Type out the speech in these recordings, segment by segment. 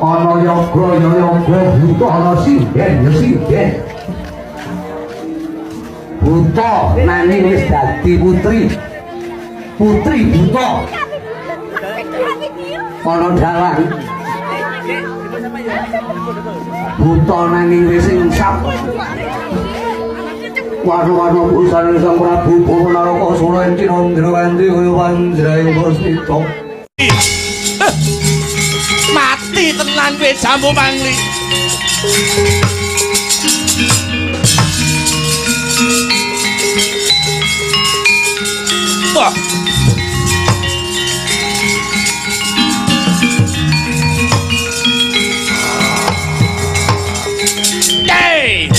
Ana yoga ya yoga buta, ana sinden ya sinden. Buta nanging wis dadi putri. Putri buta. Ana dalang. Buta nanging wis insaf. Warna-warna busane Sang Prabu Purwa Narakasura ing Cinandra Kanthi kaya panjraing Puspita. Mati tenan kowe Jambu Mangli. Wah. Hey!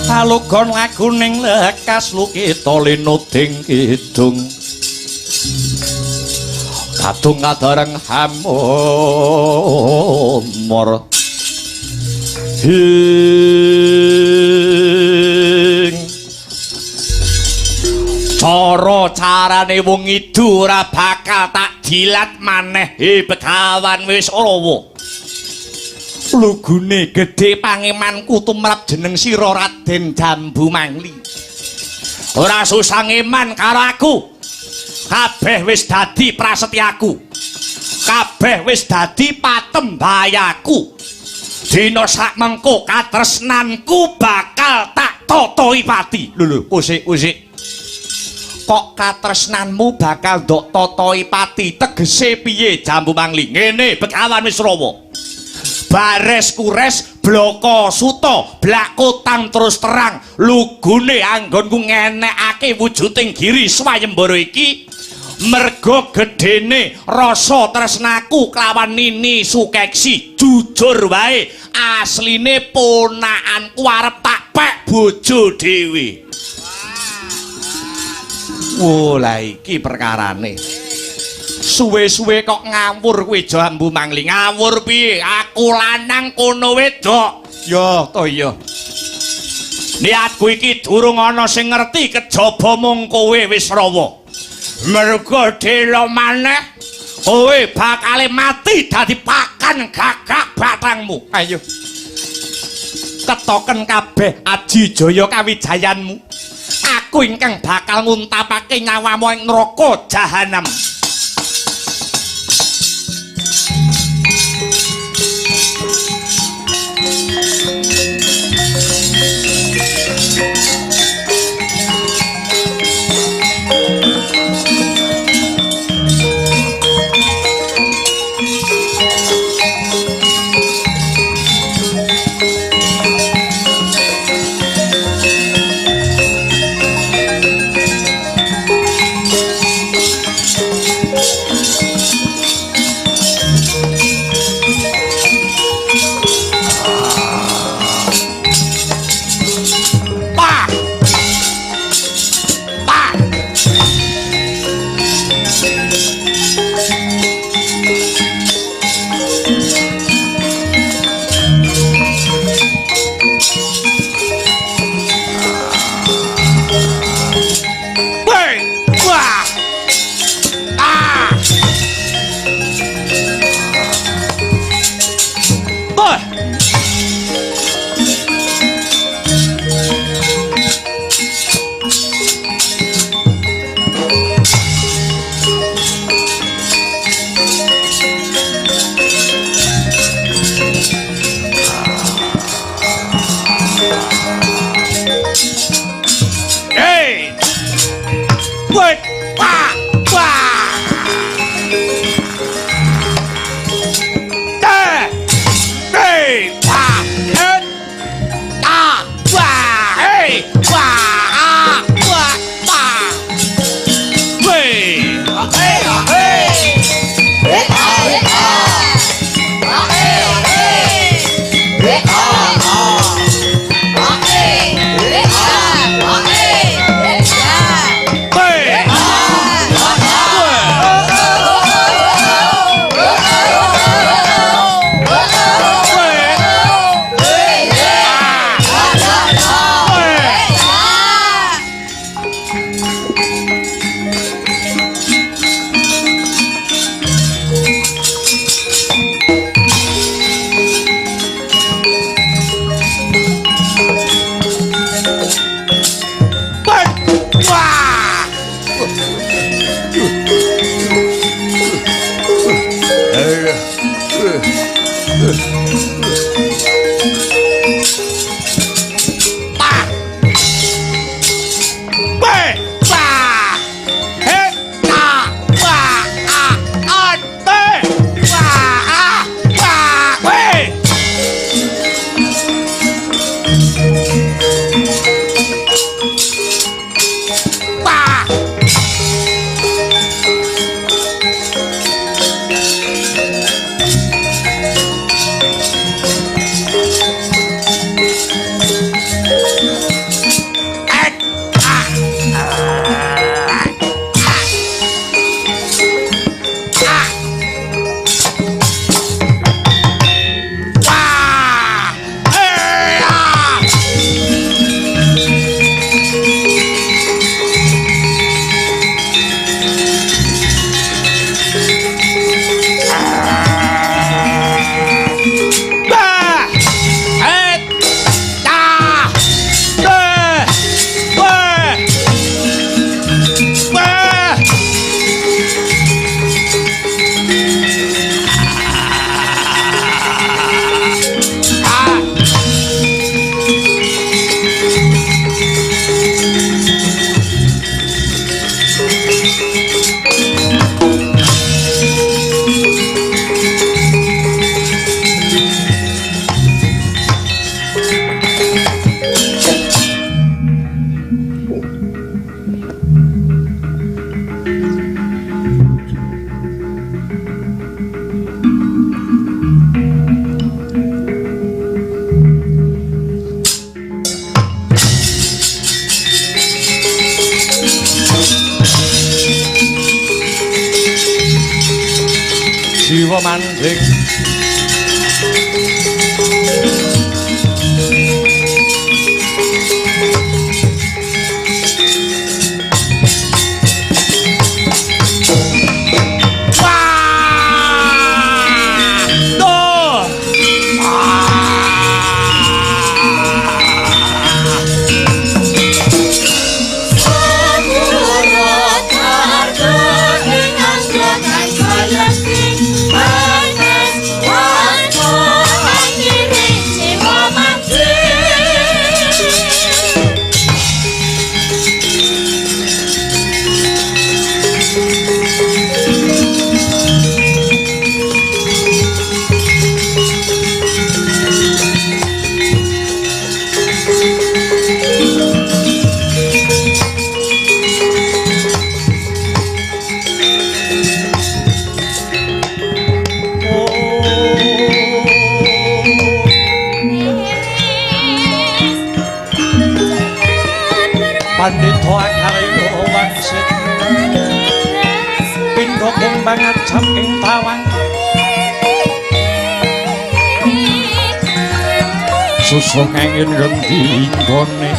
Alugon laguning lekas lukita linuding kidung kadung kadareng hamur hing cara carane wong idu ora bakal tak dilat maneh. He Begawan wis rawa lugune gedhe pangemanku tumrap jeneng sira Raden Jambu Mangli. Ora susah ngeman karo aku. Kabeh wis dadi prasetyaku. Kabeh wis dadi patembayaku. Dina sak mengko katresnanku bakal tak totoi pati. Lho lho, usik-usik. Kok katresnanmu bakal ndok totoi pati? Tegese piye Jambu Mangli? Ngene Begawan wis rawa. Bares kures bloko suto blak kotang terus terang lugune anggonku ngenekake wujuding giri swayembara iki mergo gedene rasa tresnaku kelawan Nini Sukeksi. Jujur wae asline ponakanku arep tak pek bojo dhewe. Wo lah iki perkarane. Suwe-suwe kok ngawur kowe Jambu Mangli. Ngawur piye? Aku lanang kono wedok. Ya to iya. Niatku iki durung ana sing ngerti kejaba mung kowe wis rawa. Mergo dela maneh kowe bakale mati dadi pakan gagak batangmu. Ayo. Ketoken kabeh aji jaya kawijayanmu. Aku ingkang bakal nguntapake nyawamu ing neraka jahanam. Pa. P. Pa. He. Ta. Pa. A. A. T. Pa. A. Pa. P. Pa. Et. A. A. Pa. E. A. Ba. Et. Ta. Te. Pe. Pe. A. Jiwa manjing. Wah! Duh! Pandita akarya wangsit pindha kembang ajam ing tawang susung angin ngendi nggone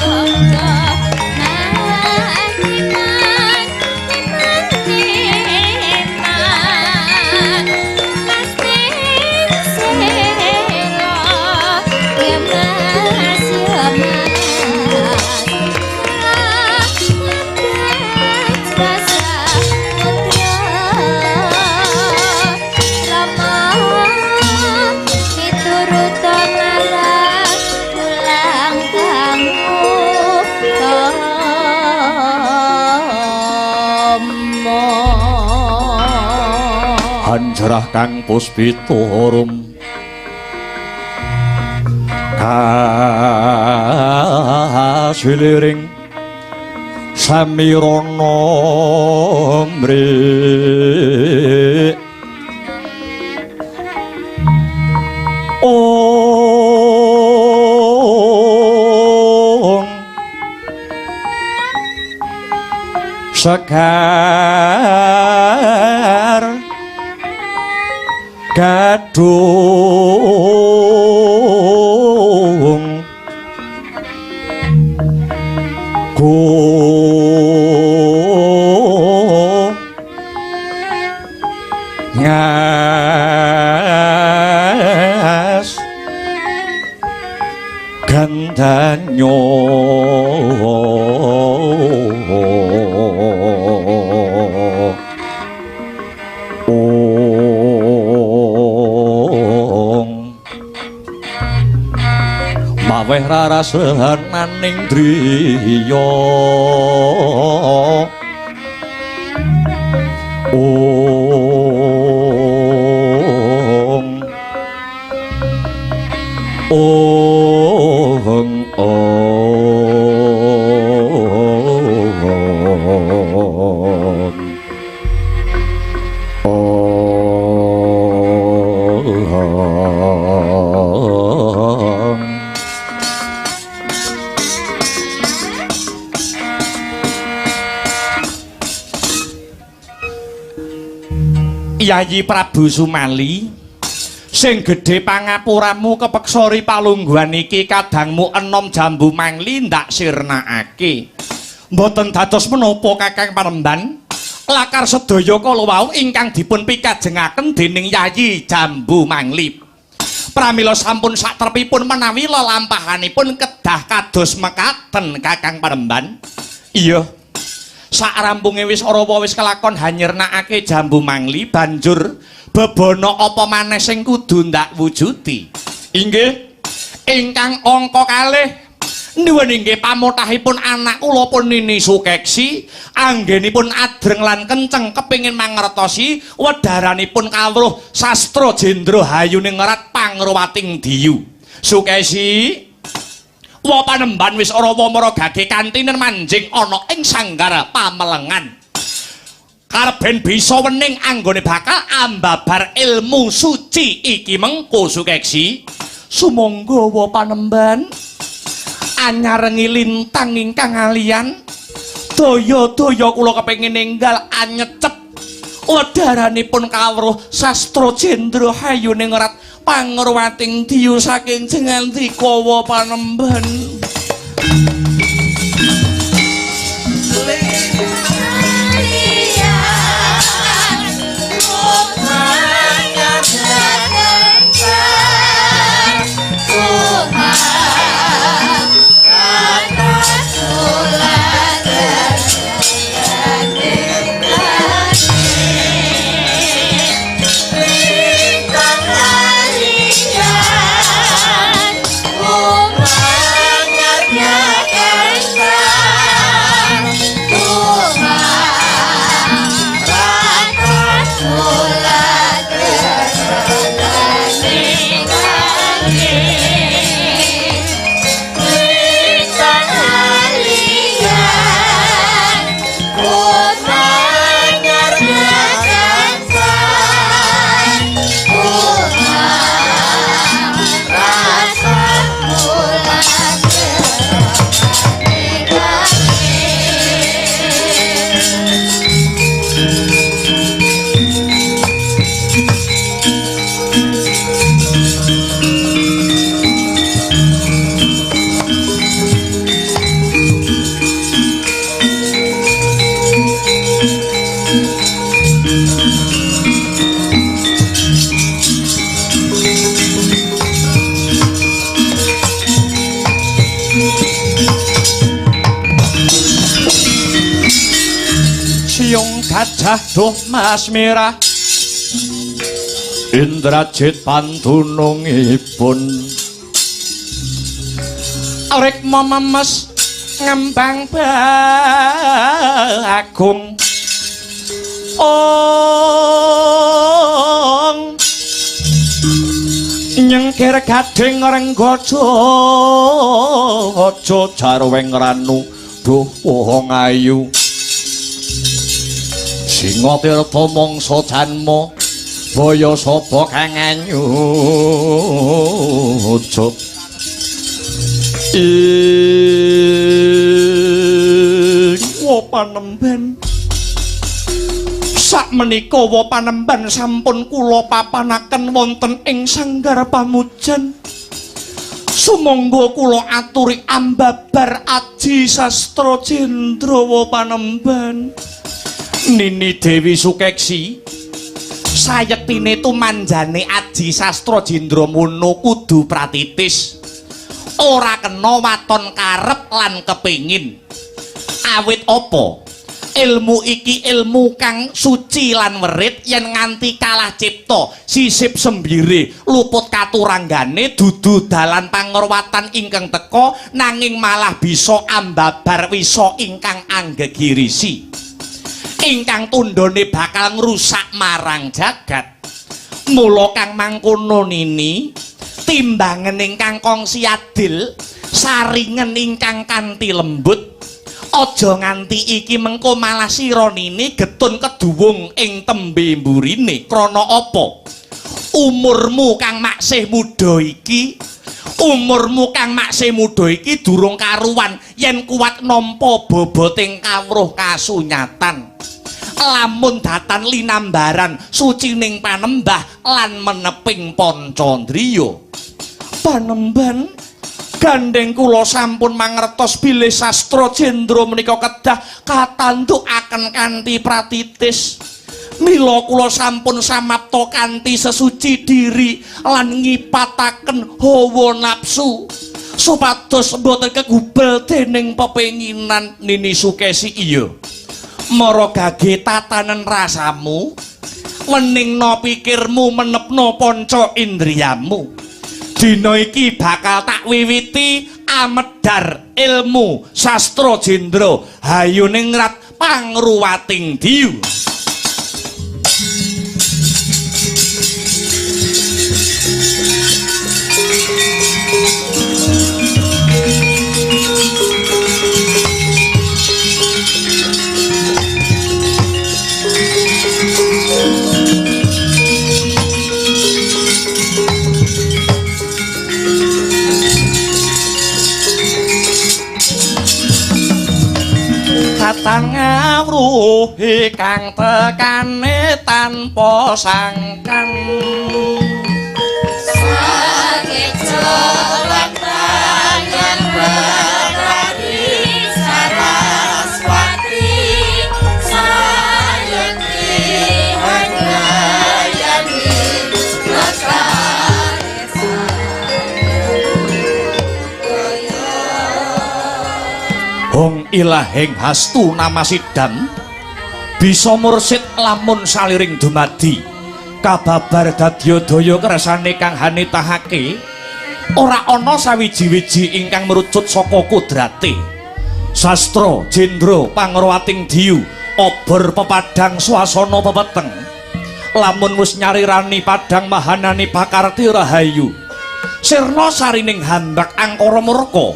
Hanjarah kang puspita rum kasiliring samirana mrik ong sekar gadung go ngas gandanyo ong. Aweh rarasaning driya. Ong ong ong. Yayi Prabu Sumali, sing gedhe pangapuramu kepeksa ri palungguhan iki kadangmu enom Jambu Mangli ndak sirnakake. Mboten dados menapa Kakang Panemban? Lakar sedaya kala wau ingkang dipun pikajengaken dening Yayi Jambu Mangli. Pramila sampun satrepipun menawi lelampahanipun kedah kados mekaten Kakang Panemban. Iya. Sakrampunge wis arawa wis kelakon hanyirnakake Jambu Mangli, banjur bebana apa maneh sing kudu ndak wujudi? Inggih, ingkang angka kalih nyuwun inggih pamothahipun anak kula pun Nini Sukeksi, anggenipun adreng lan kenceng kepingin mangertosi wedharanipun kawruh sastra jendra hayuningrat pangruwating diyu. Sukesi, wa panemban wis arawa maragage kantinen manjing ana ing sanggar pamelengan. Karben bisa wening anggone bakal ambabar ilmu suci iki mengko Sukeksi. Sumangga wa panemban anyarengi lintang ingkang alian. Daya-daya kula kepengin ninggal anyecep wedharanipun kawruh sastra jendra hayuningrat pangruwating diyu saking jengandika wa panemban. Gajah duh Mas Mirah Indrajit pantunungipun rikma memes ngembang bagung ong nyengkir gading renggaja aja jarweng ranu duh wong ayu Singa tirta mangsa janma baya sapa kang anyujuk ing wa panemban. Sakmenika wa panemban sampun kula papanaken wonten ing sanggar pamujan. Sumangga kula aturi ambabar aji sastra jendra wa panemban. Nini Dewi Sukeksi, sayektine tumanjane aji sastra jendra mono kudu pratitis. Ora kena waton karep lan kepingin. Awit apa? Ilmu iki ilmu kang suci lan werit yen nganti kalah cipta sisip sembire luput katuranggane dudu dalan pangorwatan ingkang teka nanging malah bisa ambabar wisa ingkang anggegirisi ingkang tundhone bakal ngrusak marang jagat. Mula kang mangkono nini timbangen ingkang kongsi adil saringen ingkang kanthi lembut. Aja nganti iki mengko malah sira nini getun keduwung ing tembe mburine. Krana apa? Umurmu kang maksih muda iki, umurmu kang maksih muda iki durung karuan yen kuat nampa boboting kawruh kasunyatan. Lamun datan linambaran sucining panembah lan meneping pancandriya. Panemban gandeng kula sampun mangertos bilih sastra jendra menika kedah katandukaken kanthi pratitis. Mila kula sampun samapta kanthi sesuci diri lan ngipataken hawa nafsu supados mboten kegubel dening pepenginan. Nini Sukesi, iya. Mara gage tatanen rasamu, weningna pikirmu, menepna panca indriyamu. Dina iki bakal tak wiwiti amedhar ilmu sastra jendra hayuningrat pangruwating diyu. Katang ngawruhi kang tekane tanpa sangkan. Sakeca tangan berarti Saraswati sayekti handayani lestari. Hong ilahing hastu namasidam bisa mursid lamun saliring dumadi kababar dadya daya kersane kang hanitahake ora ana sawiji-wiji ingkang merucut saka kudrate. Sastra jendra pangruwating diyu obor pepadang swasana pepeteng lamun wis nyarirani padang mahanani pakarti rahayu sirna sarining hambak angkara murka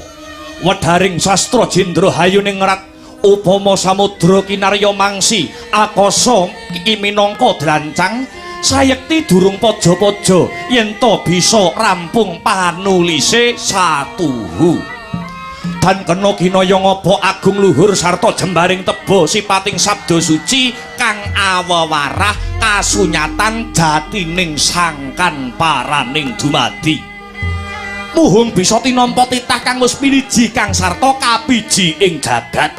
wedharing sastra jendra hayuningrat upama samudra kinarya mangsi akasa iki minangka drancang sayekti durung paja-paja yen ta bisa rampung panulise satuhu. Dan kena kinaya ngapa agung luhur sarta jembaring teba sipating sabda suci kang awewarah kasunyatan jatining sangkan paraning dumadi. Muhung bisa tinampa titah kang wis piniji kang sarta kapiji ing jagat.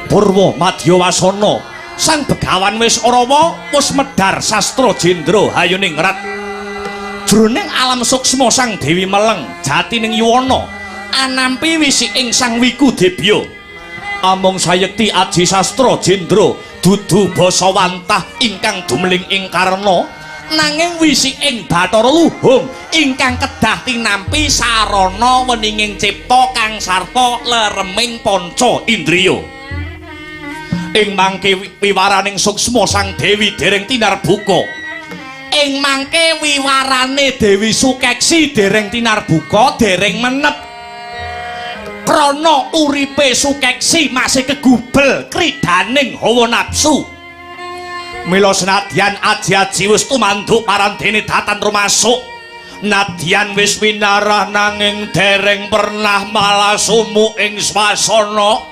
Purwa madya wasana sang begawan wis orawa wis medhar sastra jendra hayuningrat. Jroning alam suksma sang Dewi Meleng jatining yuwana anampi wisiking sang Wiku Debya. Amung sayekti aji sastra jendra dudu basa wantah ingkang dumeling ing karna nanging wisiking Bathara Luhung ingkang kedah tinampi sarana weninging cipta kang sarta lereming panca indriya. Ing mangke wiwaraning suksma sang Dewi dereng tinarbuka. Ing mangke wiwarane Dewi Sukeksi dereng tinarbuka, dereng menep. Krana uripe Sukeksi masih kegubel kridaning hawa nafsu. Mila senadyan aji-aji wis tumanduk parandene datan rumasuk, nadyan wis winarah nanging dereng pernah malah sumu ing swasana.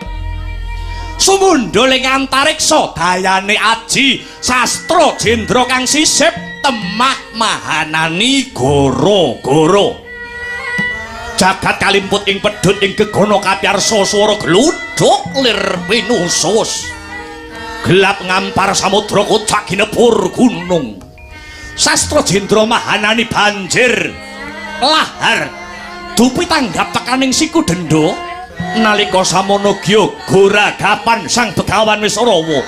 Sumundhul ing antariksa dayane aji sastra jendra kang sisip temah mahanani goro-goro. Jagat kalimput ing pedhut ing gegana kapyarsa swara gludhuk lir pinusus. Gelap ngampar samudra kocak ginebur gunung. Sastra jendra mahanani banjir lahar dupi tanggap tekaning siku denda. Nalika samono gya goragapan Sang Begawan wis rawa.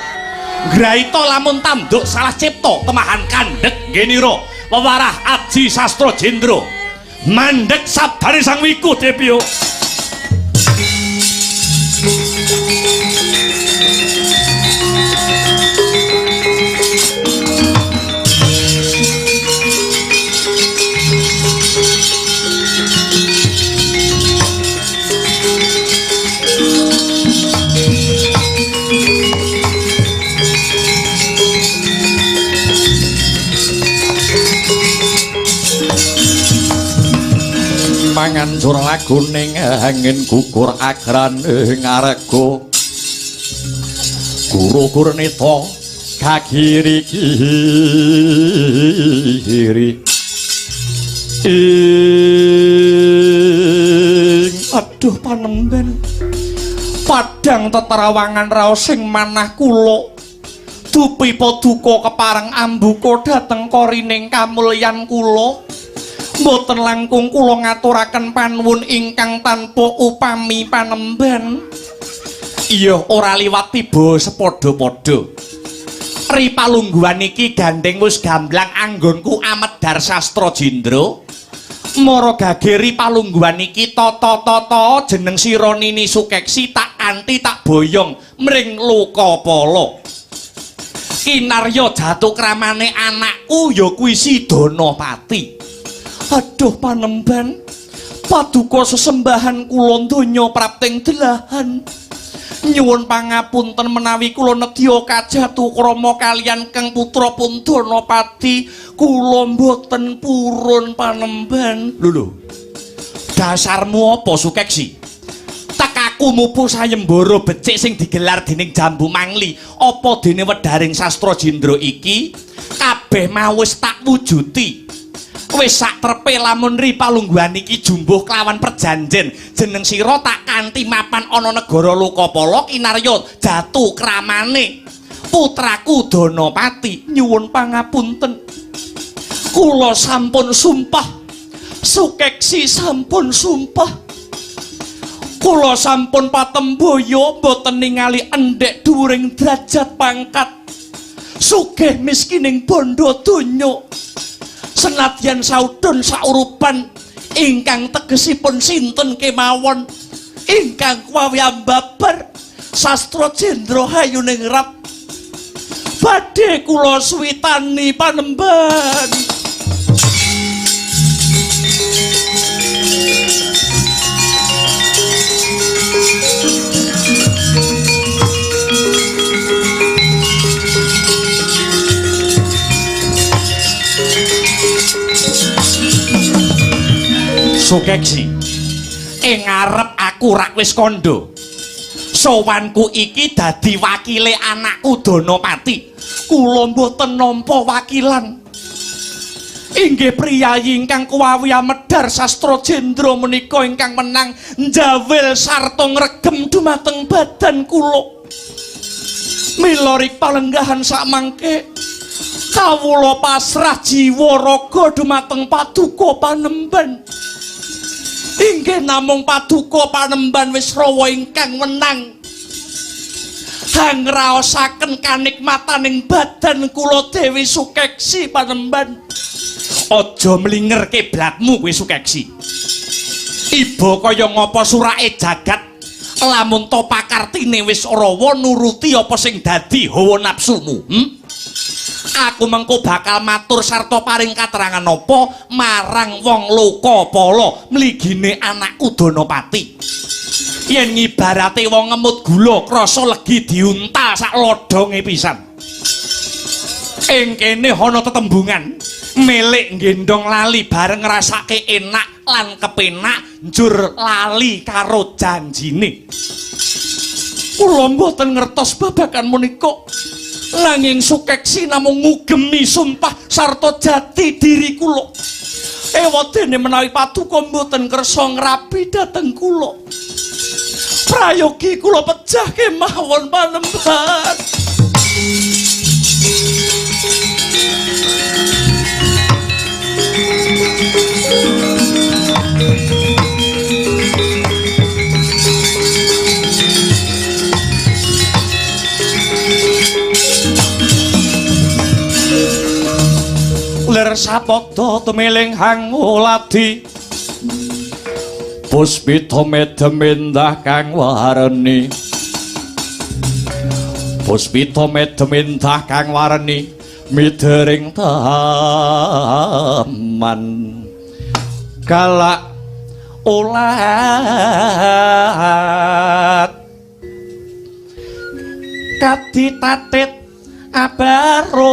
Ngraita lamun tanduk salah cipta temahan kandhek ngenira wewarah aji sastra jendra. Mandhek sabdane Sang Wiku Depyo. Mangancur laguning angin gugur agrane ngarega guru gurnita kagiri kiri ing aduh panemben padang teterawangan raos sing manah kula dupi paduka kepareng ambuka dhateng korining kamulyan kula. Mboten langkung kula ngaturaken panuwun ingkang tanpa upami panemban. Iya ora liwat tiba sepadha-padha. Ri palungguhan iki gandeng wis gamblang anggonku amedhar sastra jendra. Mara gage ri palungguhan iki tata-tata jeneng sira Nini Sukeksi tak kanthi tak boyong mring Lokapala. Kinarya jatuh kramane anakku ya kuwi si Danapati. Aduh panemban, paduka sesembahan kula donya prapting delahan. Nyuwun pangapunten menawi kula nedya kajatu krama kaliyan Kang Putra pun Danapati, kula mboten purun panemban. Lho lho. Dasarmu apa Sukeksi? Tekaku mupu sayembara becik sing digelar dening Jambu Mangli, apa dene wedharing sastra jendra iki kabeh mau wis tak wujuti. Wis sak trepe lamun ri palungguhan iki jumbuh kelawan perjanjen jeneng sira tak kanthi mapan ana negara Lokapala kinarya jatuh kramane putraku Danapati. Nyuwun pangapunten, kula sampun sumpah, Sukeksi sampun sumpah, kula sampun patembaya mboten ningali endhek dhuwuring derajat pangkat sugih miskining bondo donya. Senadyan saudon saurupan ingkang tegesipun sinten kemawon ingkang kuwawiyambabar sastra jendra hayuningrat badhe kula suwitani panemban. Sukeksi, ing ngarep aku rak wis kandha. Sowanku iki dadi wakile anakku Danapati. Kula mboten nampa wakilan. Inggih priyayi ingkang kuwawi amedhar sastra jendra menika ingkang menang njawil sarta ngregem dumateng badan kula. Mila rik palenggahan sakmangke kawula pasrah jiwa raga dumateng paduka panemban. Inggih namung paduka panemban wis rawa ingkang wenang hangraosaken kanikmataning badan kula Dewi Sukeksi panemban. Aja mlinger kiblatmu kowe Sukeksi. Iba kaya ngapa surake jagat lamun to pakartine wis rawa nuruti apa sing dadi hawa nafsumu. Aku mengko bakal matur sarta paring katerangan apa marang wong Lokapala mligine anakku Danapati. Yen ngibarate wong ngemut gula krasa legi diuntal sak lodonge pisan. Ing kene ana tetembungan milik nggendong lali bareng ngrasake enak lan kepenak njur lali karo janjine. Kula mboten ngertos babagan menika. Nanging Sukeksi namung ngugemi sumpah sarta jati diri kula. Ewadene menawi paduka mboten kersa ngrabi dhateng kula. Prayogi kula pejah kemawon panemban. sapada tumiling hanguladi puspita medem endah kang wareni puspita medem endah kang wareni midering taman galak ulat kaditatit abarung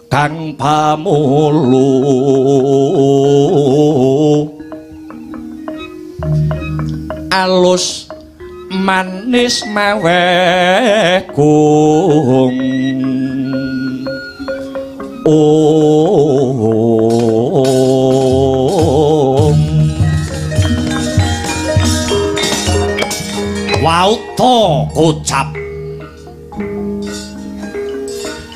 kang pamulu alus manis maweh gung Wauta kocap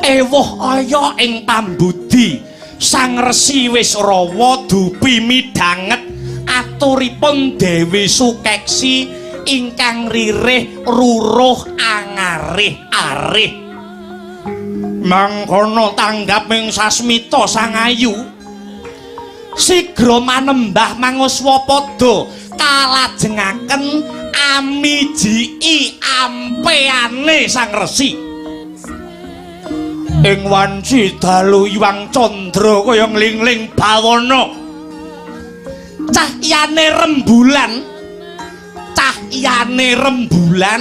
ewuh aya ing pambudi Sang Resi Wisrawa dupi midhanget aturipun Dewi Sukeksi ingkang ririh ruruh angarih-arih. Mangkono tanggaping sasmita sang ayu sigra manembah manguswapada kalajengaken amijiki ampeane sang resi. Ing wanci dalu Iwang Candra kaya nglingling bawana, cahyane rembulan, cahyane rembulan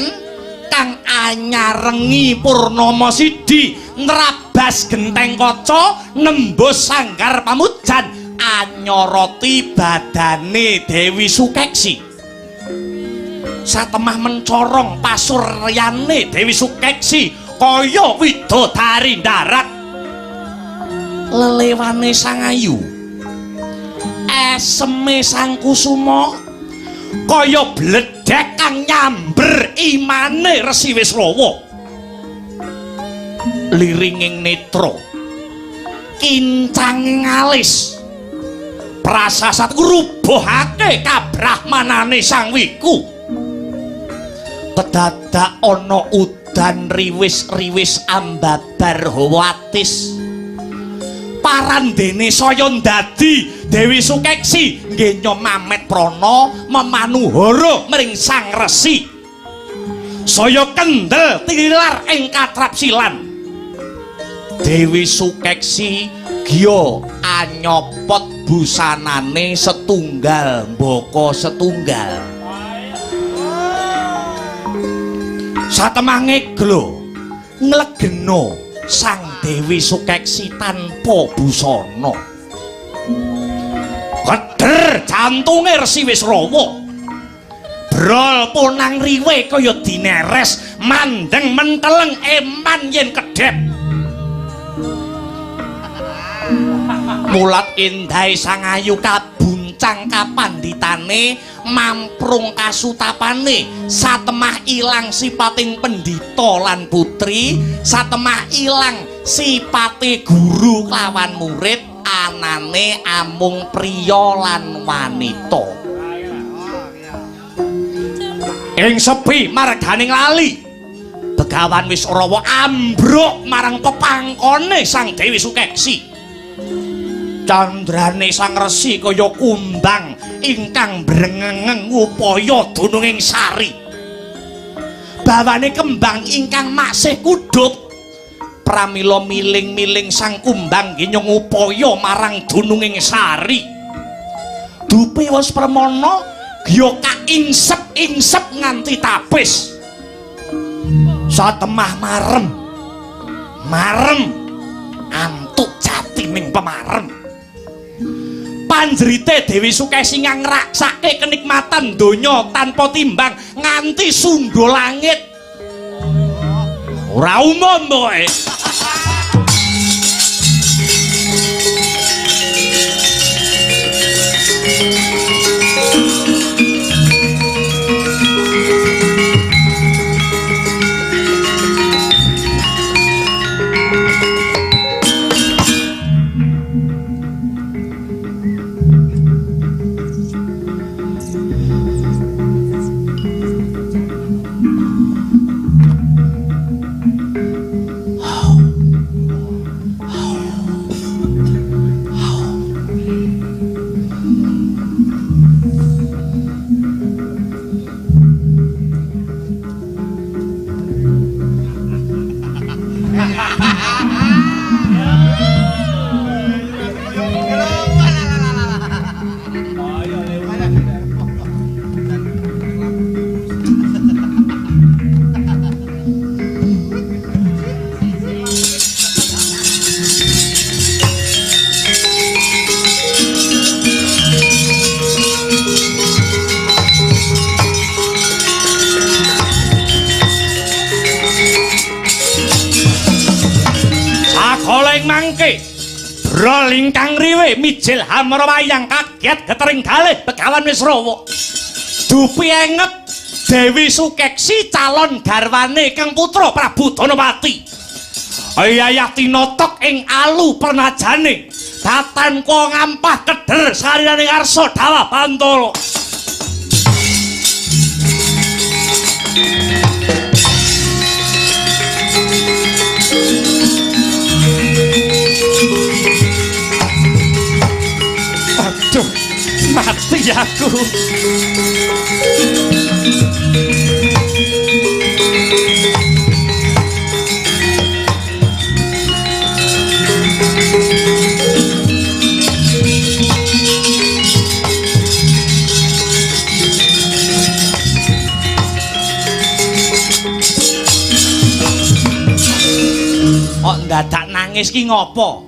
kang anyarengi purnama sidi nrabas genteng kaca nembus sanggar pamujan anyoroti badane Dewi Sukeksi. Satemah mencorong pasuryane Dewi Sukeksi kaya widodari darat. Lelewane sang ayu, eseme sang kusuma kaya bledhek kang nyamber imane Resi Wisrawa. Liringing netra, kincanging alis, prasasat ngrubuhake kabrahmanane sang wiku. Kedadak ana udan riwis-riwis ambabar hawa atis. Parandene saya ndadi Dewi Sukeksi nggenya mamet prana memanuhara mring sang resi. Saya kendel tilar ing katrapsilan. Dewi Sukeksi gya anyopot busanane setunggal mbaka setunggal. Satemah ngeglo nglegena sang Dewi Sukeksi tanpa busana. Keder jantunge Resi Wisrawa. Brol ponang riwe kaya dineres, mandeng menteleng eman yen kedhep. Mulat indahe sang ayu kabuncang kapandhitane, mamprung kasutapane. Satemah ilang sipating pendhita lan putri, satemah ilang sipate guru lawan murid, anane amung priya lan wanita. Ing sepi marganing lali, Begawan Wisrawa ambruk marang pepangkone sang Dewi Sukeksi. Candrane sang resi kaya kumbang ingkang brengengeng upaya dununging sari. Bawane kembang ingkang masih kudup, pramila miling-miling sang kumbang ginyong upaya marang dununging sari. Dupi wis permana gya kaingsep-ingsep nganti tapis. Satemah marem marem antuk jatining pemarem. Panjrite Dewi Sukesi ngraksake kenikmatan donya tanpa timbang nganti sundha langit. Ora umum pokoke. mangke. Brol ingkang riwe mijil hamra wayang kaget getering galih Begawan Wisrawa. Dupi enget Dewi Sukeksi calon garwane Kang Putra Prabu Danapati. Ayah tinotok ing alu pernajane datan ko ngampah keder sarirane ngarsa dawah bantala. Aduh, mati aku. Kok ndadak nangis ki ngopo?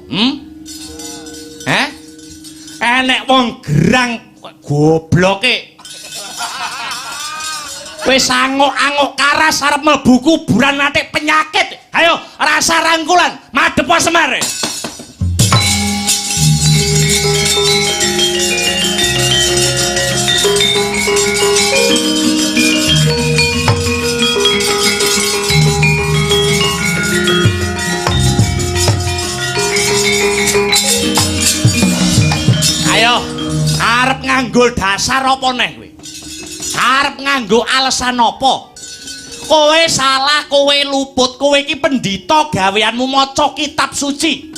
Heh? Enek wong gerang gobloke. Wis angok-angok karas arep mlebu kuburan atik penyakit. Ayo rasa rangkulan, madhep Semar. Ayo, arep nganggo dasar apa neh kowe? Arep nganggo alasan apa? Kowe salah, kowe luput, kowe iki pendhita gaweanmu maca kitab suci.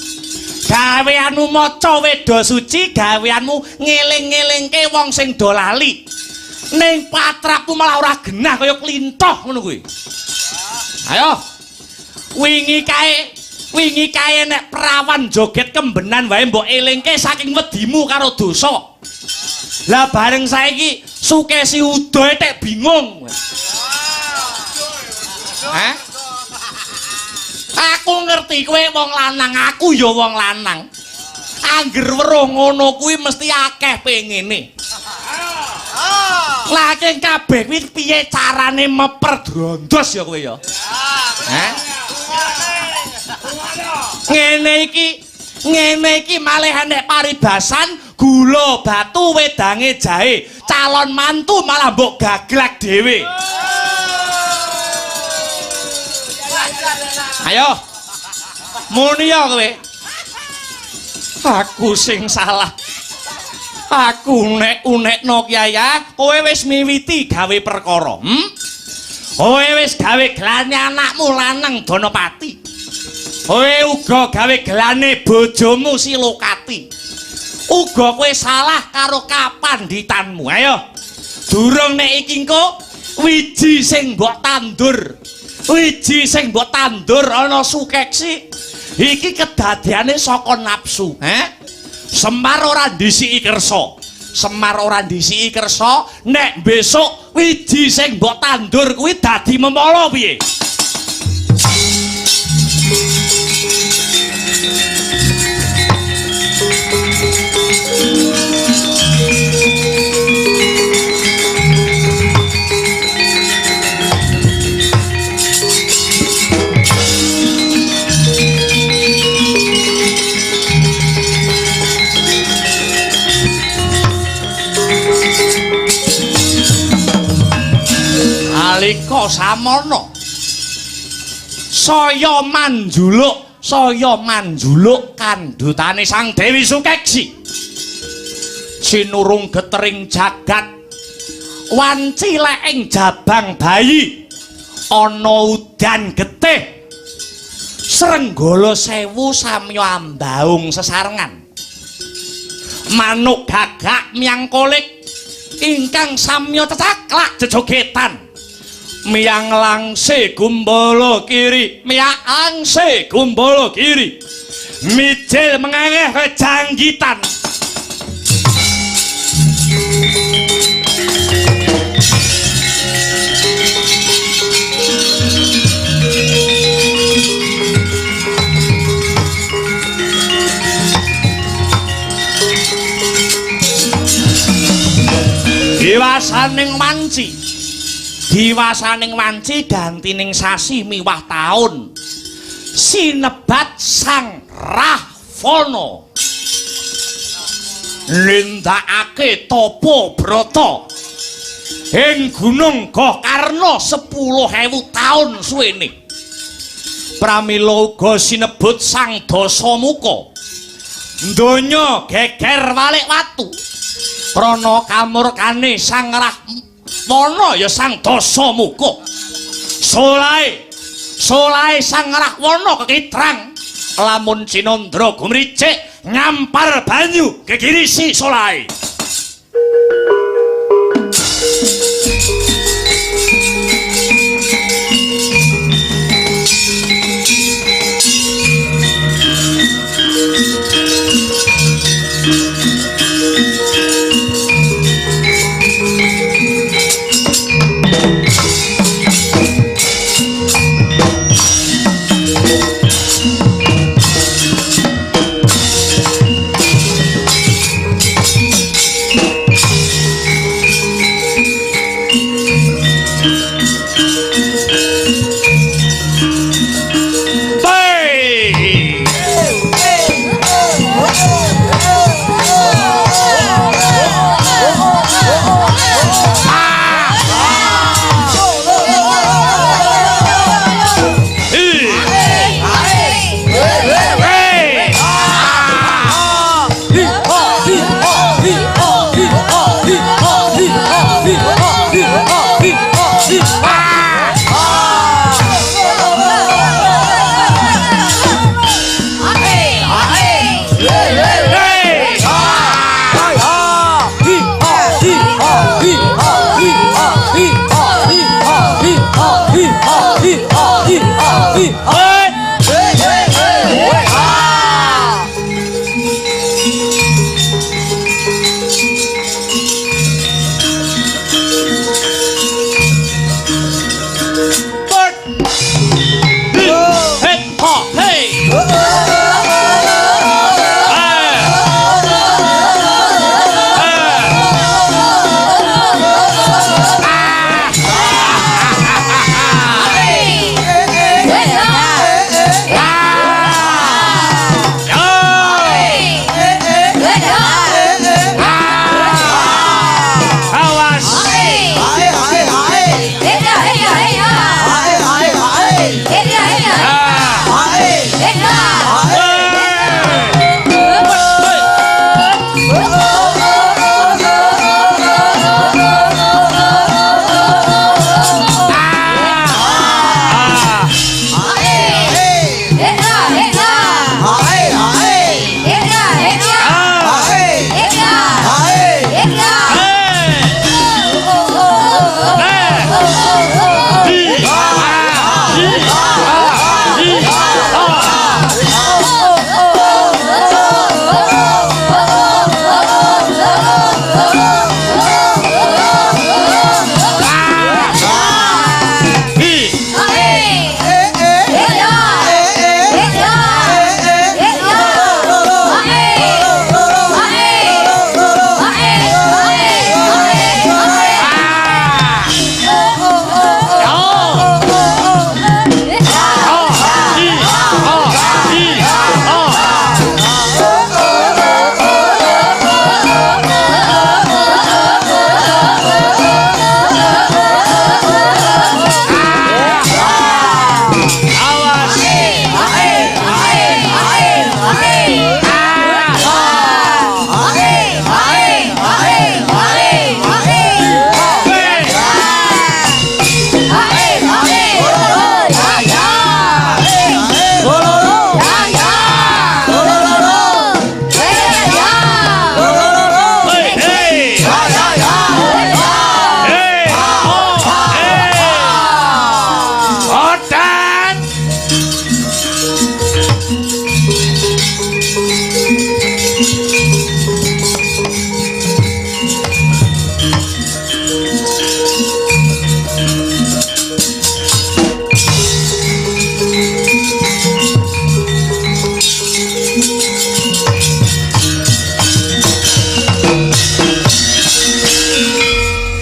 Gaweanmu maca weda suci, gaweanmu ngeling-ngelingke wong sing do lali. Ning patrapmu malah ora genah kaya klintoh ngono kuwi. Ayo. Wingi kae nek perawan joget kembenan wae mbok elingke saking wedimu karo dosa. Lah bareng saiki Sukesi udoe tek bingung. Hah? Aku ngerti kowe wong lanang, aku ya wong lanang. Angger weruh ngono kuwi mesti akeh pengene. Lah kabeh kuwi piye carane meper drondos ya kowe ya? Hah? Ngene iki malih enek paribasan gula batu wedange jahe, calon mantu malah mbok gaglak dhewe. Ayo. Muni ya kowe. Aku sing salah. Aku nek-unekno Kyai, kowe wis miwiti gawe perkara, Kowe wis gawe gelane anakmu lanang Danapati. Kowe uga gawe gelane bojomu Silokati. Uga kowe salah karo kapandhitanmu. Ayo. Durung nek iki engko wiji sing mbok tandur. Wiji sing mbok tandur ana Sukeksi. Iki kedadeane saka nafsu, he? Semar ora ndhisiki kersa. Semar ora ndhisiki kersa, nek besok wiji sing mbok tandur kuwi dadi memala piye? Alika samono saya manjuluk kandhutane Sang Dewi Sukeksi. Sinurung getering jagat wanci lek ing jabang bayi ana udan getih srenggala sewu samya ambaung sesarengan manuk gagak miyang kolik ingkang samya cecaklak jejogetan miyang langse gumbala kiri, miyang langse gumbala kiri, mijil mengengeh kejanggitan. Diwasaning wanci, diwasaning wanci gantining sasi miwah taun, sinebat Sang Rahwana. Rahwana nindakake tapa brata ing Gunung Gokarna 10.000 taun suwene. Pramila uga sinebut Sang Dasamuka. Donya geger walik watu krana kamurkane Sang Rahwana ya Sang Dasamuka. Solahe solahe Sang Rahwana kekitrang lamun cinandra gumricik ngampar banyu gegirisi solahe.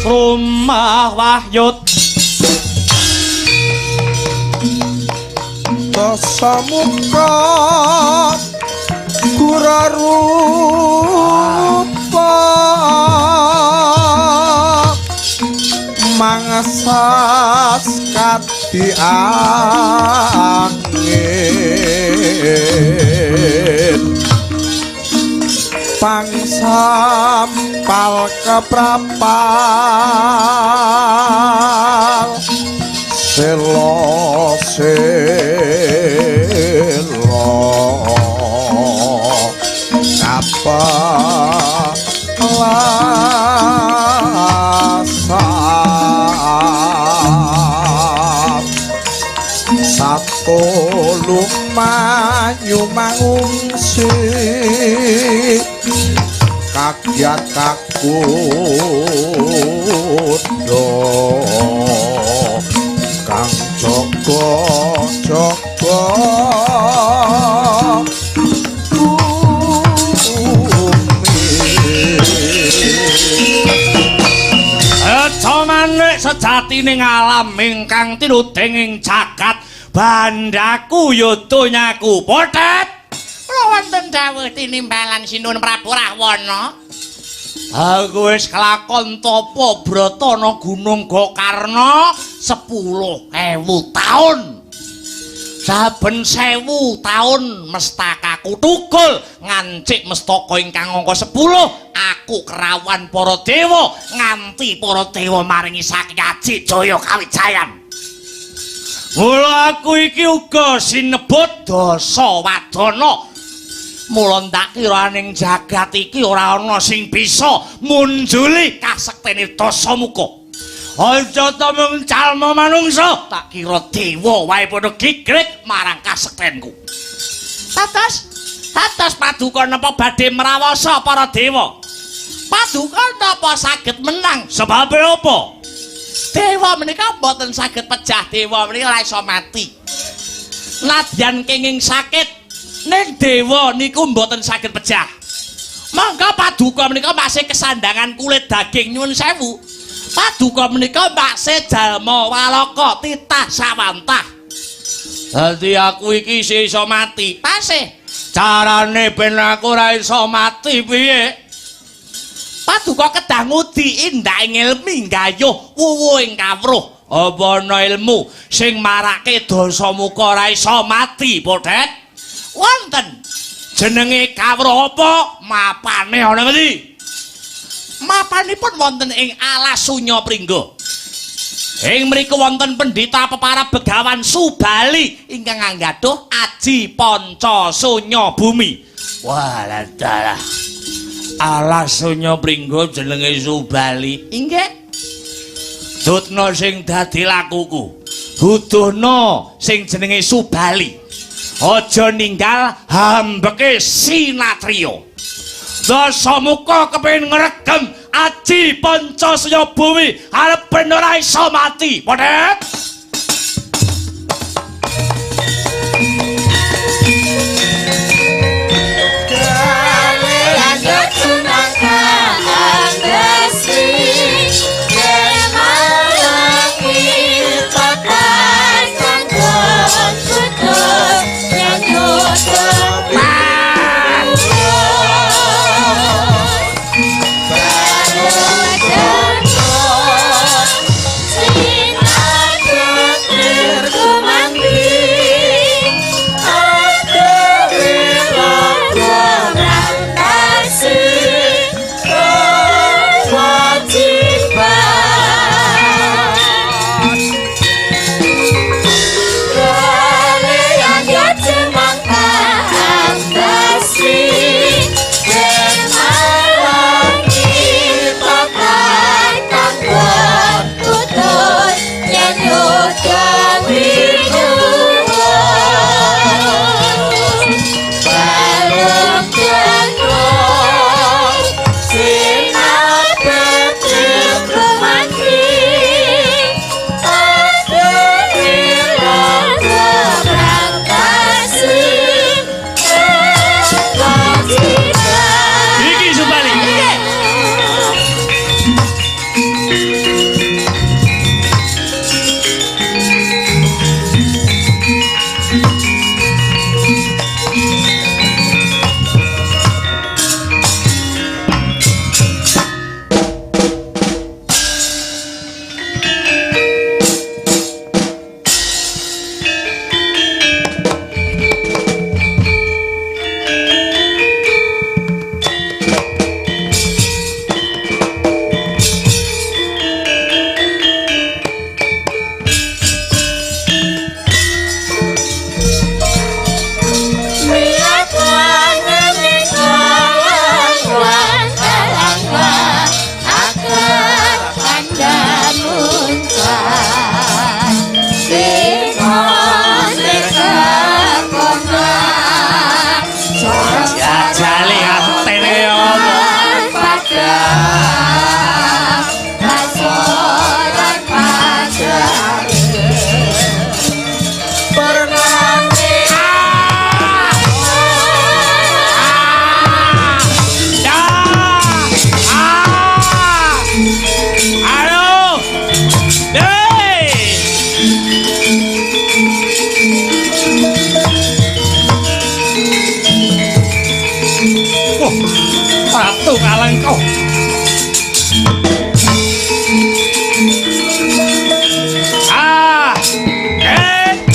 Rumah Wahyut Dasamuka sas kadi angin pangsampal keprapal selo selo kapelasan satu lumayu mangungsi kagiat kakudo kang jaga jaga Aja manik sejatine alam ingkang tinuding ing jagat bandaku ya donyaku pothet. Kula wonten dawuh tinimbalan Sinuwun Prabu Rahwana. Aku wis kelakon tapa brata ana Gunung Gokarna 10.000 taun. Saben 1000 taun mestakaku tukul ngancik mestaka ingkang angka 10 aku kerawan para dewa nganti para dewa maringi saking aji jaya kawijayan. Mula aku iki uga sinebut dasa wadana. Mula ndak kira ning jagat iki ora ana sing bisa munjuli kasektene Dasamuka. Aja ta mung calma manungsa, tak kira dewa wae padha gigrik marang kasektenku. Tatas, tatas paduka napa badhe mrawasa para dewa? Paduka napa saged menang? Sebabe apa? Dewa menika mboten saged pejah, dewa menika ora iso mati. Nadyan kenging sakit, ning dewa niku mboten saged pejah. Mangga paduka menika masih kesandangan kulit daging nyuwun sewu. Paduka menika makse jalma walaka titah sawantah. Dadi aku iki isih iso mati. Tasih. Carane ben aku ora iso mati piye? Paduka kedah ngudi indah ing ilmi nggayuh wuwuhing kawruh. Apa ana ilmu sing marake Dasamuka ora iso mati, Pothet? Wonten. Jenenge kawruh apa? Mapane ana ngendi? Mapanipun wonten ing alas Sunya Pringga. Ing mriku wonten pendhita peparab Begawan Subali ingkang anggadhuh aji panca sunya bumi. Wah, dalah. Alas Sunya Pringga jenenge Subali. Inggih. Dutna sing dadi lakuku. Duduhna sing jenenge Subali. Aja ninggal hambeke sinatriya. Dasamuka kepengin ngregem aji panca sunya bumi arep ben ora iso mati. Pothet. Wah, Ratu Ngalengka. Ah,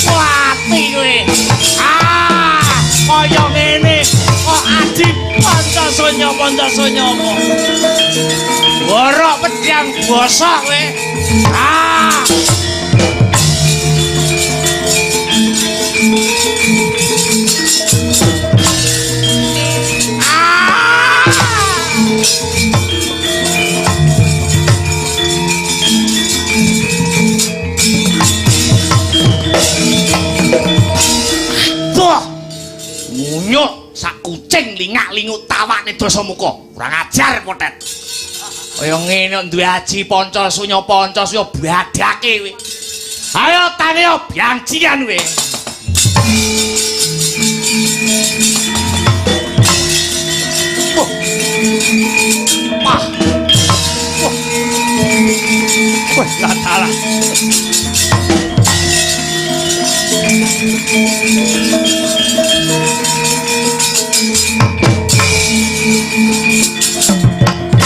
mati kowe. Ah, kaya ngene kok aji Pancasunya Pancasunya apa? Borok pedang bosok kowe. Ah. Ngunyuk sak kucing lingak-linguk tawane Dasamuka. Kurang ajar potet. Kaya ngene duwe aji Pancasunya Pancasunya badake kowe. Ayo tangi byangjian kowe. Wah. Wah. Wah, lah.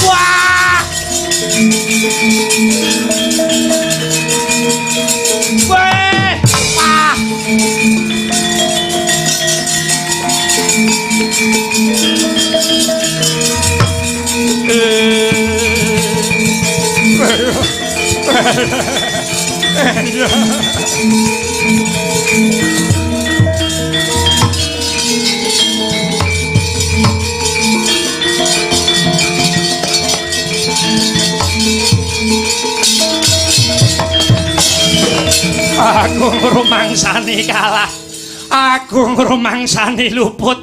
Wah! Weh! Wah! Aku ngrumangsani kalah. Aku ngrumangsani luput.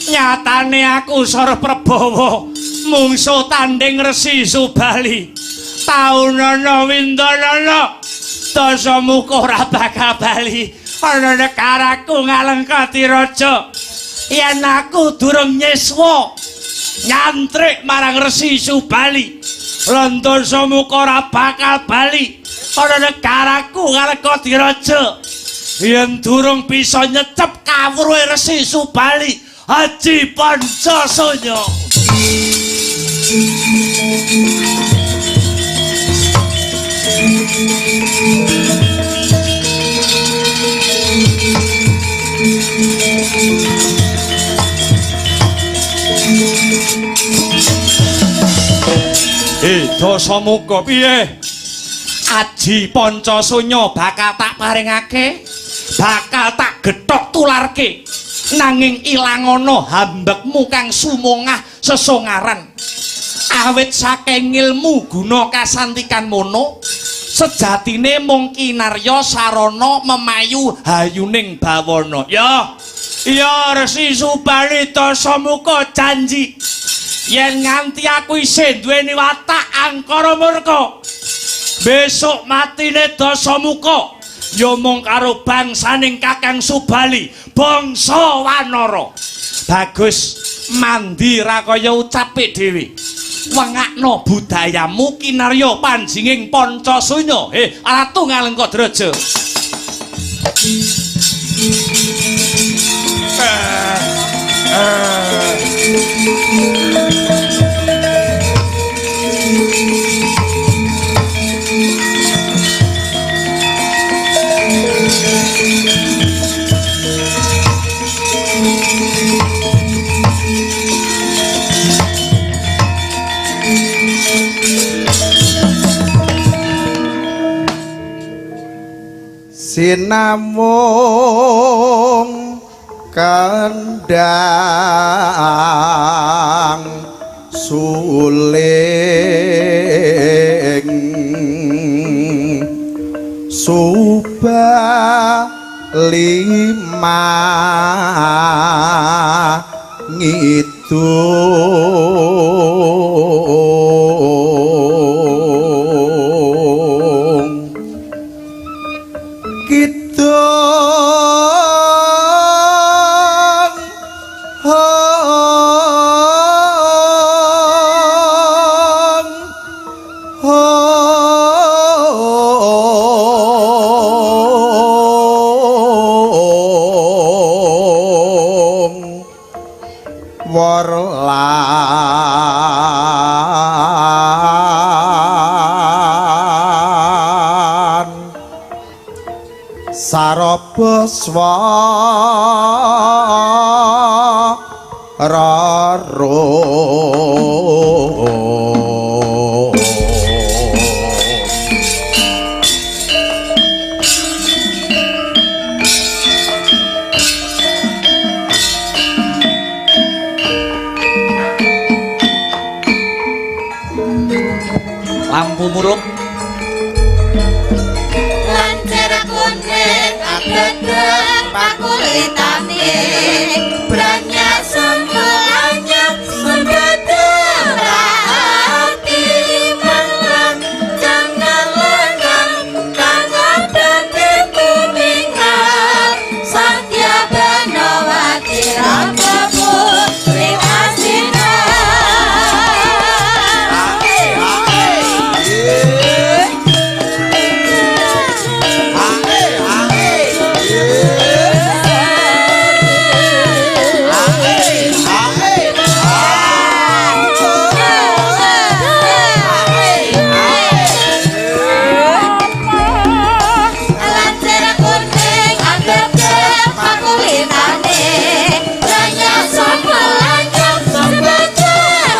Nyatane aku Sora Prabawa mungsuh tanding Resi Subali. Taunana windanana Dasamuka ora bakal bali. Ana negaraku Ngalengka Diraja. Yen aku durung nyiswa nyantrik marang Resi Subali, lan Dasamuka ora bakal bali. Ana negaraku Ngalengka Diraja. Yen durung bisa nyecep kawruhe Resi Subali, Aji Pancasunya. Dasamuka piye? Aji Pancasunya bakal tak paringake, bakal tak gethok tularke. Nanging ilangono hambekmu kang sumongah sesongaran. Awit saking ilmu guna kasantikan mono, sejatine mung kinarya sarana memayu hayuning bawana. Ya, ya Resi Subali Dasamuka janji yen nganti aku isih duweni watak angkara murka, besok matine Dasamuka ya mung karo bangsaning Kakang Subali, bangsa Wanara. Bagus mandi ra kaya ucape dhewe. Wengakno budayamu kinarya panjinging Pancasunya. Ratu Ngalengka Draja. Sinamung kendang suling suba lima ngidung kidung lan saraba swara Lampu murup Lancer kuning agedeg pakulitane branyak sembelanyap sembedeng ati mangan jangan lengan kang abate tumingal Satya Banowati Raja Putri Astina. Lancer kuning agedeg pakulitane banyak sembelanyap sembedeng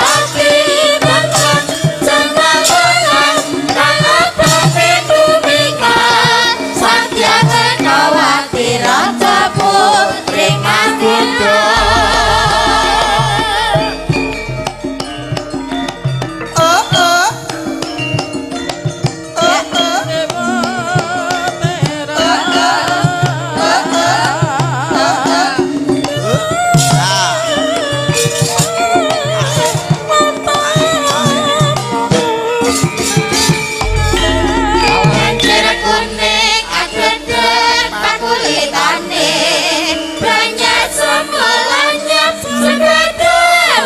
ati mangan jangan lengan kang abate tumingal Satya Banowati Raja Putri Ngastina. Lancer kuning agedeg pakulitane banyak sembelanyap sembedeng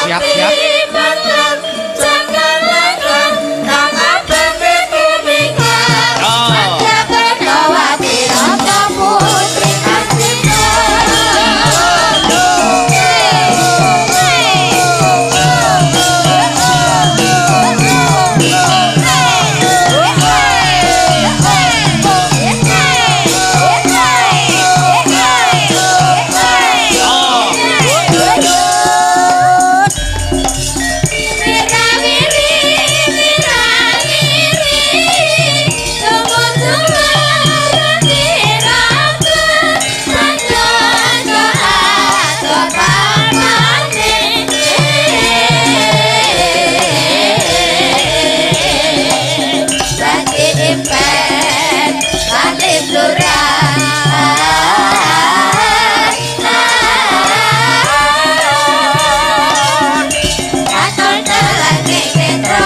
Siap, siap. ati mangan jangan lengan kang abate tumingal Satya Banowati Raja Putri Ngastina. Katon telane petro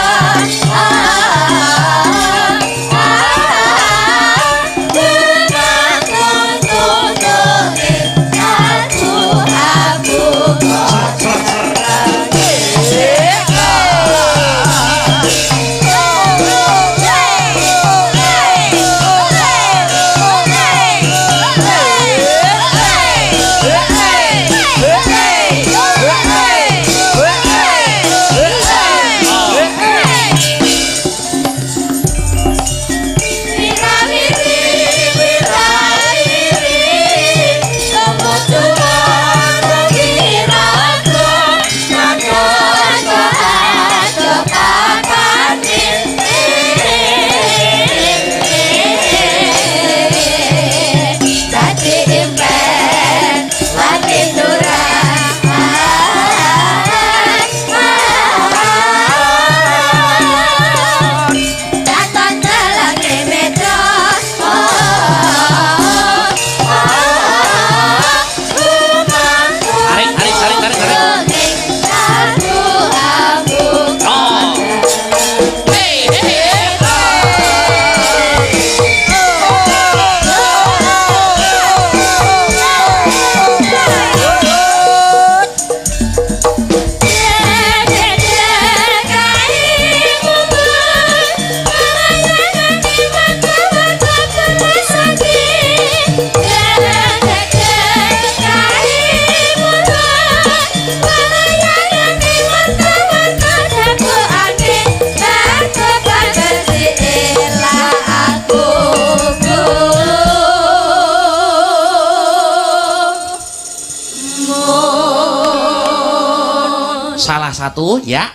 Salah satu ya.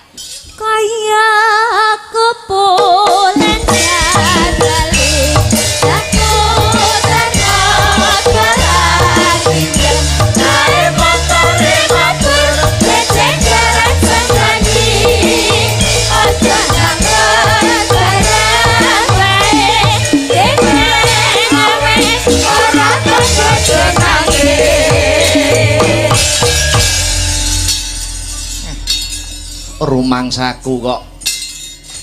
Kaya kepolen jadali Rumangsaku kok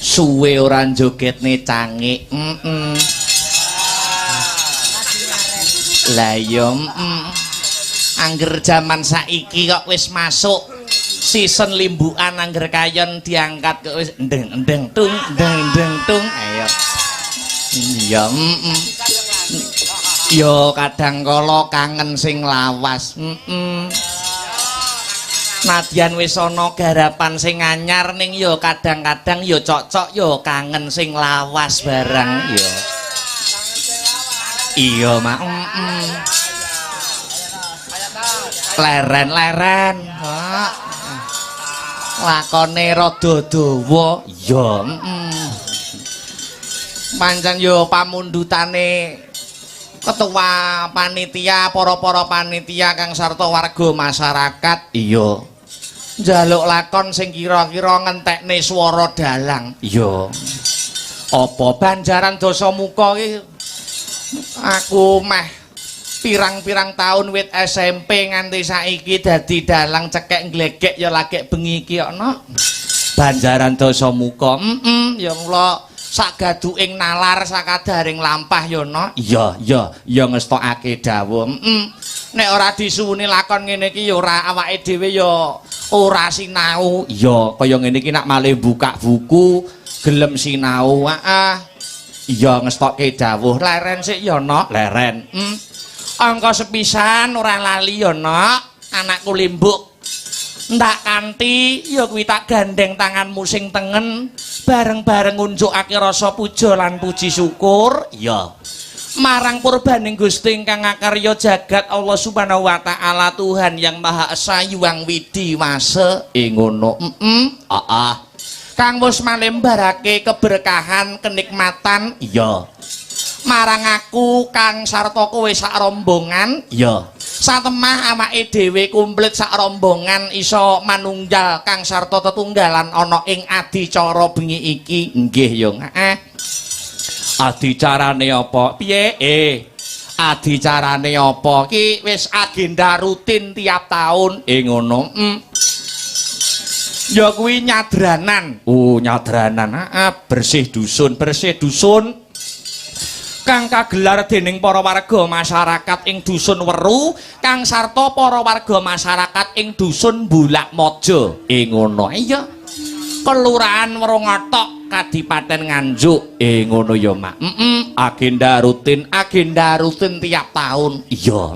suwe ora jogetne cangik. Lah iya, Angger jaman saiki kok wis masuk season limbukan, angger kayon diangkat kok wis endeng-endeng tung endeng-endeng tung. Ayo. Iya, Yo kadang kala kangen sing lawas. Nadyan wis ana garapan sing anyar ning ya kadang-kadang ya cocok ya kangen sing lawas barang ya. Iya, Mak. Leren-leren. Lakone rada dawa. Iya, Pancen ya pamundhutane ketua panitia, para-para panitia kang sarta warga masyarakat. Iya. Njaluk lakon sing kira-kira ngentekne swara dalang. Iya. Apa Banjaran Dasamuka iki aku meh pirang-pirang tahun wit SMP nganti saiki dadi dalang cekek nglegek ya lagek bengi iki ana. Banjaran Dasamuka. Ya mula sagaduking nalar sakadaring lampah ya no. Iya, iya, ya ngestokake dawuh. Nek ora disuwuni lakon ngene iki ya ora awake dhewe ya ora sinau. Iya, kaya ngene iki nak malih buka buku gelem sinau. Heeh. Iya ngestokke dawuh. Leren sik ya no, leren. Angka sepisan ora lali ya no, anakku limbuk. Ndak kanthi ya kuwi tak gandeng tanganmu sing tengen bareng-bareng ngunjukake rasa puja lan puji syukur ya marang purbaning Gusti ingkang ngakarya jagat Allah Subhanahu wa taala Tuhan yang Maha Esa Hyang Widhi Wasa ing ngono. Heeh. Kang wis malembarake keberkahan kenikmatan iya marang aku kang sarta kowe sak rombongan iya satemah awake dhewe komplit sak rombongan iso manunggal kang sarta tetunggalan ana ing adicara bengi iki. Nggih ya. Heeh. Adicarane apa? Piye? Adicarane apa? Ki wis agenda rutin tiap tahun. Ngono. Ya kuwi nyadranan. Oh, nyadranan. Heeh, bersih dusun, bersih dusun. Kang kagelar dening para warga masyarakat ing dusun Weru kang sarta para warga masyarakat ing dusun Bulakmojo. Ngono. Iya. Kelurahan Werongotok, Kadipaten Nganjuk. Ngono ya, Mak. Agenda rutin, agenda rutin tiap tahun. Iya,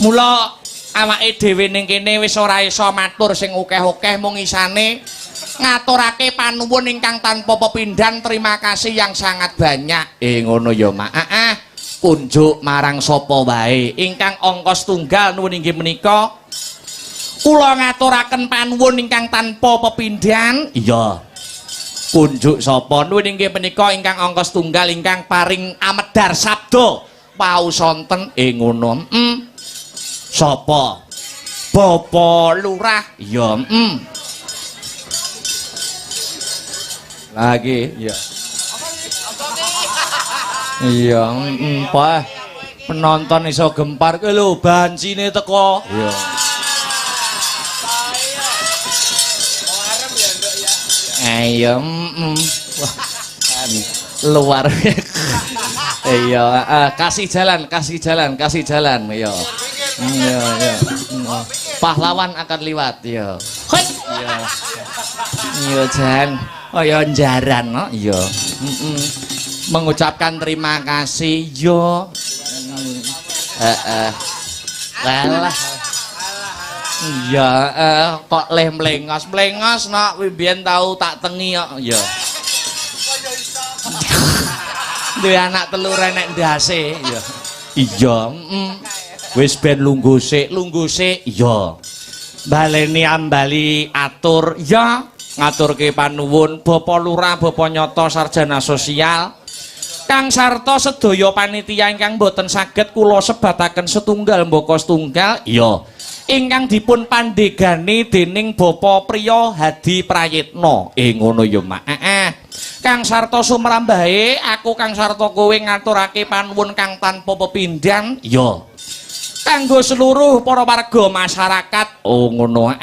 Mula awake dhewe ning kene wis ora iso matur sing akeh-akeh mung isane ngaturake panuwun ingkang tanpa pepindhan terima kasih yang sangat banyak. Ngono ya, Mak. Heeh. Kunjuk marang sapa wae ingkang angka setunggal nuwun inggih menika kula ngaturaken panuwun ingkang tanpa pepindhan. Iya. Kunjuk sapa nuwun inggih menika ingkang angka setunggal ingkang paring amedhar sabda wau sonten. Ngono. Sapa? Bapak Lurah. Iya. Lagi, iya. Iya, Pak. Penonton iso gempar kuwi lho, bancine teko. Iya. Ayo, Wah, luar. Iya, kasih jalan, kasih jalan, kasih jalan, iya. Iya, iya. Pahlawan akan liwat, iya. Iya. Iya, Jan. Oh ya jaran no? Iya. Mengucapkan terima kasih yo. Heeh. Walah. Iya, kok leh mlengos-mlengos nok kuwi biyen tau tak tengi kok. Iya. Duwe anak telu renek ndase. Iya. Iya, Wis ben lungguh sik, lungguh sik. Iya. Baleni ambali atur ya, ngaturke panuwun Bapak Lurah, Bapak Nyoto Sarjana Sosial. Kang sarta sedaya panitia ingkang boten saged kula sebataken setunggal mbaka setunggal ya. Ingkang dipun pandegani dening Bapak Priya Hadi Prayitno. Ngono ya, Mak. Heeh. Kang sarta sumrambahe aku kang sarta kowe ngaturake panuwun kang tanpa pepindhan ya. Kanggo seluruh para warga masyarakat. Oh ngono.